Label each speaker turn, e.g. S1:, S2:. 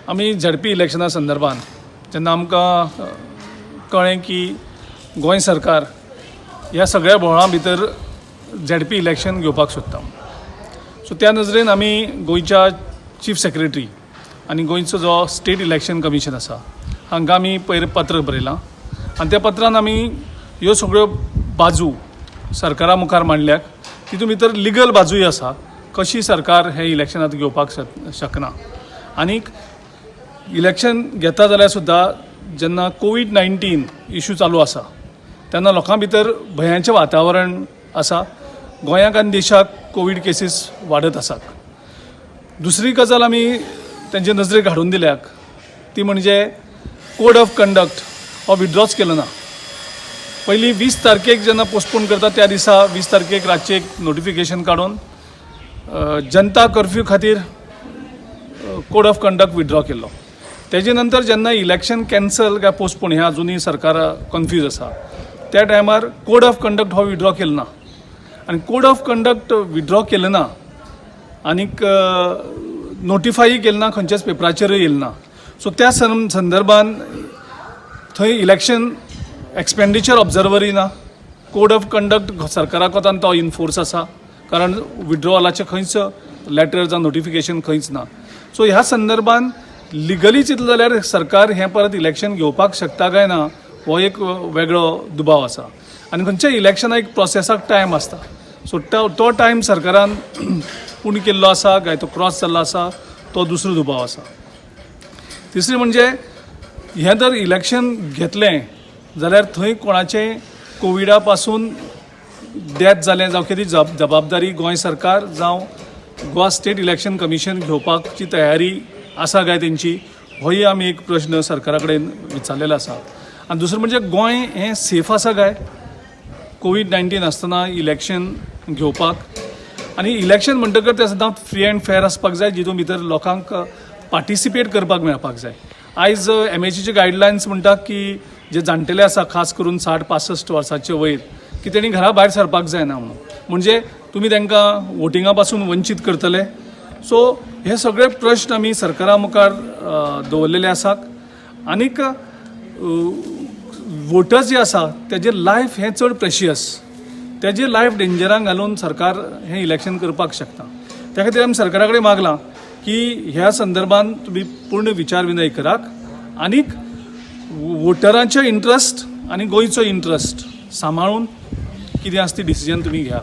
S1: आमी झेडपी इलेक्शना संदर्भात जेन्ना आमकां कळ्ळें की गोंय सरकार ह्या सगळ्या बोवाळा भितर झेडपी इलेक्शन घेवपाक सोदता, सो त्या नजरेन आमी गोंयच्या चीफ सेक्रेटरी आनी गोंयचो जो स्टेट इलेक्शन कमिशन आसा हांकां आमी पयर पत्र बरयलां आनी त्या पत्रान आमी ह्यो सगळ्यो बाजू सरकारा मुखार मांडल्यात. तितून भितर लिगल बाजूय आसा, कशी सरकार हें इलेक्शन आतां घेवपाक शकना आनीक इलेक्शन घेता जाल्यार सुद्दां जेन्ना कोवीड 19 इशू चालू आसा तेन्ना लोकां भितर भंयाचें वातावरण आसा. गोंयाक आनी देशाक कोवीड केसीस वाडत आसात. दुसरी गजाल आमी तेंचे नजरेक हाडून दिल्याक ती म्हणजे कोड ऑफ कंडक्ट हो विड्रॉच केलो ना. पयलीं 20 तारखेक जेन्ना पोस्टपोन करता त्या दिसा 20 तारखेक रातचें एक नोटिफिकेशन काडून जनता कर्फ्यू खातीर कोड ऑफ कंडक्ट विड्रॉ केल्लो. तेजे नंतर जेन्ना इलेक्शन कॅन्सल काय पोस्टपोन हें अजुनूय सरकार कन्फ्यूज आसा, त्या टायमार कोड ऑफ कंडक्ट हो विड्रॉ केलो ना आनी कोड ऑफ कंडक्ट विड्रॉ केलो ना आनीक नोटिफाय केलें ना, खंयच्याच पेपराचेरूय येयलें ना. सो त्या संदर्भान थंय इलेक्शन एक्सपेंडिचर ऑब्जर्वरूय ना. कोड ऑफ कंडक्ट सरकारा कोतान तो इनफोर्स आसा, कारण विड्रॉलाचें खंयच लेटर जावं नोटिफिकेशन खंयच ना. सो ह्या संदर्भान लिगली चिंतलें जाल्यार सरकार हें परत इलेक्शन घेवपाक शकता काय ना हो एक वेगळो दुबाव आसा. आनी खंयच्याय इलेक्शनाक एक प्रोसेसाक टायम आसता, सो तो टायम सरकारान पूर्ण केल्लो आसा काय तो क्रॉस जाल्लो आसा तो दुसरो दुबाव आसा. तिसरें म्हणजे हें जर इलेक्शन घेतलें जाल्यार थंय कोणाचें कोविडा पासून डेथ जालें जावं कितें, जबाबदारी गोंय सरकार जावं गोवा स्टेट इलेक्शन कमिशन घेवपाची तयारी आसा काय तेंची, होय आमी एक प्रश्न सरकारा कडेन विचारलेलो आसा. आनी दुसरें म्हणजे गोंय हें सेफ आसा काय कोवीड 19 आसतना इलेक्शन घेवपाक? आनी इलेक्शन म्हणटकर तें सदांच फ्री अँड फेर आसपाक जाय, जितून भितर लोकांक पार्टिसिपेट करपाक मेळपाक जाय. आयज एमएचीचे गायडलायन्स म्हणटा की जे जाणटेले आसा, खास करून 60-65 वर्साचे वयर, की तेणी घरा भायर सरपाक जायना म्हणून. म्हणजे तुमी तांकां वोटिंगा पासून वंचीत करतले. सो हे सगळे प्रश्न आमी सरकारा मुखार दवरलेले आसात. आनीक वोटर्स जे आसा तेजे लायफ हें चड प्रेशियस, तेजे लायफ डेंजरान घालून सरकार हें इलेक्शन करपाक शकता. त्या खातीर आमी सरकारा कडेन मागलां की ह्या संदर्भान तुमी पूर्ण विचार विनय करात आनीक वोटरांचे इंट्रस्ट आनी गोंयचो इंट्रस्ट सांबाळून कितें आसा ती डिसिजन तुमी घेयात.